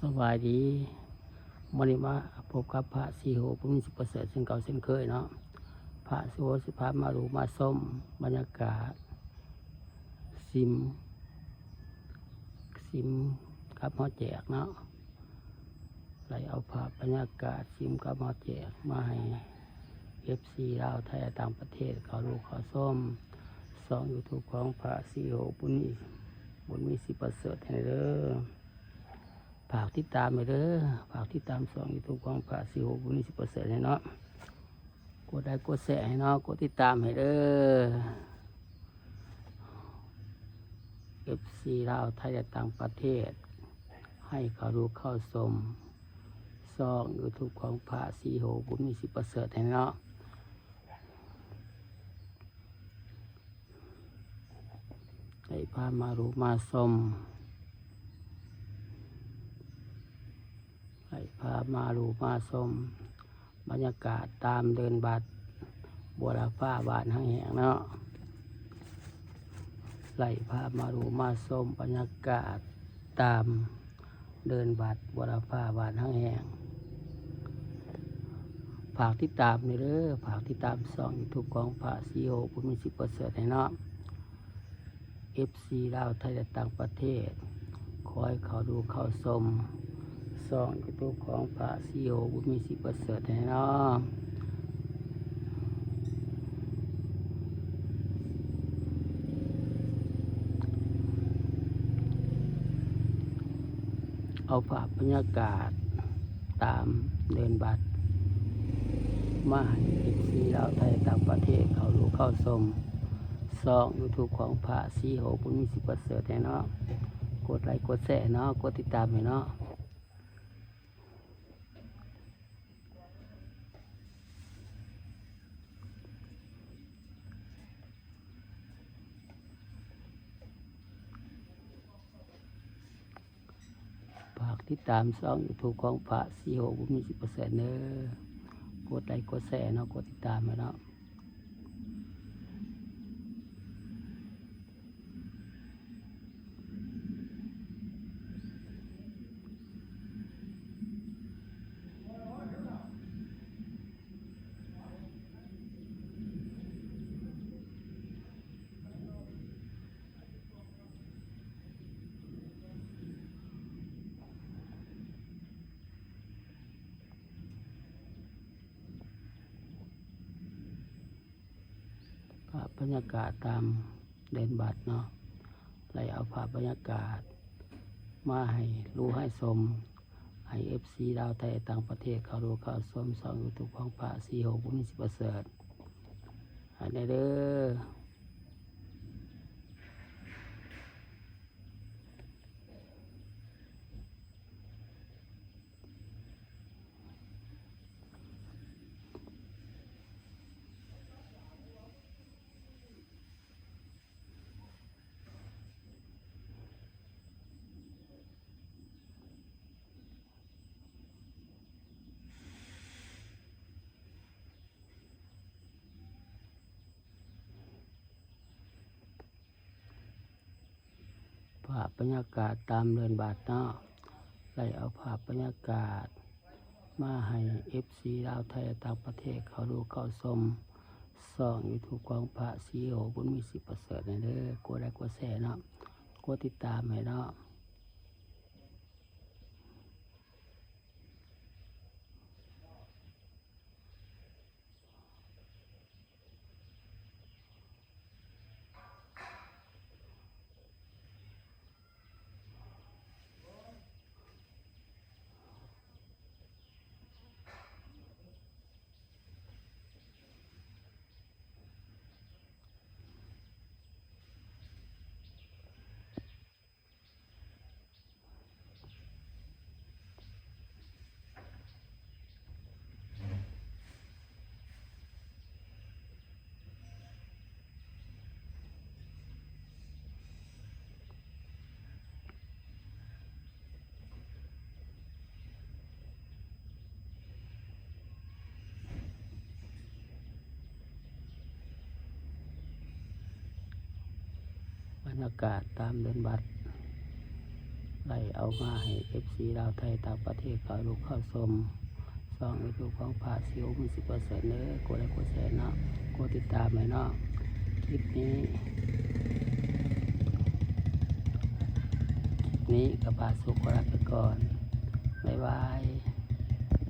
ສະບາຍດີ ມື້ນີ້ມາພົບກັບພະສີໂຫ ບຸນມີ ສິປະເສີດ ເຊັ່ນເກົ່າເຊັ່ນເຄີຍເນາະ. ພະສີໂຫຊິພາມາດູມາຊົມບັນຍາກາດສິມ ສິມກັບເຮົາແຈກເນາະ. ໄດ້ເອົາພາບບັນຍາກາດສິມກັບເຮົາແຈກມາໃຫ້ເອັຟຊີລາວ ໄທ ແລະ ຕ່າງປະເທດ ເຂົ້າດູເຂົ້າຊົມຊ່ອງຢູທູບຂອງພະສີໂຫ ບຸນມີ ບຸນມີ ສິປະເສີດ ໃຫ້ເດີ. ຝາກຕິດຕາມໃຫ້ເດີ ຝາກຕິດຕາມຊ່ອງຢູທູບຂອງພະສີໂຫ ບຸນມີ ສິປະເສີດ ໃຫ້ເນາະ. ກົດໄລກົດແຊໃຫ້ເນາະ ກົດຕິດຕາມໃຫ້ເດີ. ເອັຟຊີລາວ ໄທ ແລະ ຕ່າງປະເທດ ໃຫ້ເຂົ້າດູເຂົ້າຊົມຊ່ອງຢູທູບຂອງພະສີໂຫ ບຸນມີ ສິປະເສີດ ໃຫ້ເນາະ. ໄດ້ພາມາດູມາຊົມ ໄດ້ພາມາດູມາຊົມບັນຍາກາດຕາມເດີ່ນບັດບົວລະຟ້າບ້ານຫາງແຫ້ງເນາະ. ໄດ້ພາມາດູມາຊົມບັນຍາກາດຕາມເດີ່ນບັດບົວລະຟ້າບ້ານຫາງແຫ້ງ. ຝາກຕິດຕາມແດ່ເດີ ຝາກຕິດຕາມຊ່ອງຢູທູບຂອງພະສີໂຫ ບຸນມີ ສິປະເສີດ ໃຫ້ເນາະ. ເອັຟຊີລາວ ໄທ ແລະ ຕ່າງປະເທດ ຂໍໃຫ້ເຂົ້າດູເຂົ້າຊົມຊ່ອງຢູທູບຂອງພະສີໂຫ ບຸນມີ ສິປະເສີດ ໃຫ້ເນາະ. ເອົາພາບບັນຍາກາດຕາມເດີ່ນບັດມາໃຫ້ເອັຟຊີລາວ ໄທ ຕ່າງປະເທດ ເຂົ້າດູເຂົ້າຊົມຊ່ອງຢູທູບຂອງພະສີໂຫ ບຸນມີ ສິປະເສີດ ໃຫ້ເນາະ. ກົດໄລກົດແຊເນາະ ກົດຕິດຕາມໃຫ້ເນາະ. ຝາກຕິດຕາມຊ່ອງຢູທູບຂອງພະສີໂຫ ບຸນມີ ສິປະເສີດ ເດີ. ກົດໄລກົດແຊເນາະ ກົດຕິດຕາມໃຫ້ເນາະ. ພາບບັນຍາກາດຕາມເດີ່ນບັດເນາະ ໄດ້ເອົາພາບບັນຍາກາດມາໃຫ້ຮູ້ໃຫ້ຊົມ ໃຫ້ເອັຟຊີລາວ ໄທ ຕ່າງປະເທດ ເຂົ້າດູເຂົ້າຊົມຊ່ອງຢູທູບຂອງພະສີໂຫ ບຸນມີ ສິປະເສີດ ໃຫ້ແດ່ເດີ. ພາບບັນຍາກາດຕາມເດີ່ນບັດເນາະ ໄດ້ເອົາພາບບັນຍາກາດມາໃຫ້ເອັຟຊີລາວ ໄທ ແລະ ຕ່າງປະເທດ ເຂົ້າດູເຂົ້າຊົມຊ່ອງຢູທູບຂອງພະສີໂຫ ບຸນມີ ສິປະເສີດ ໃຫ້ເດີ. ກົດໄລກົດແຊເນາະ ກົດຕິດຕາມໃຫ້ເນາະ. ບັນຍາກາດຕາມເດີ່ນບັດ. ໄດ້ເອົາມາໃຫ້ເອັຟຊີລາວໄທຕ່າງປະເທດເຂົ້າຮູ້ເຂົ້າຊົມ ຊ່ອງຢູທູບຂອງພະສິວ ມັນຊິບໍ່ເສີນເດີ ກົດໄລກົດແຊເນາະ ກົດຕິດຕາມໃຫ້ເນາະ. ຄລິບນີ້ ຄລິບນີ້ກໍພະສຸກຂໍລາໄປກ່ອນ ບາຍບາຍ.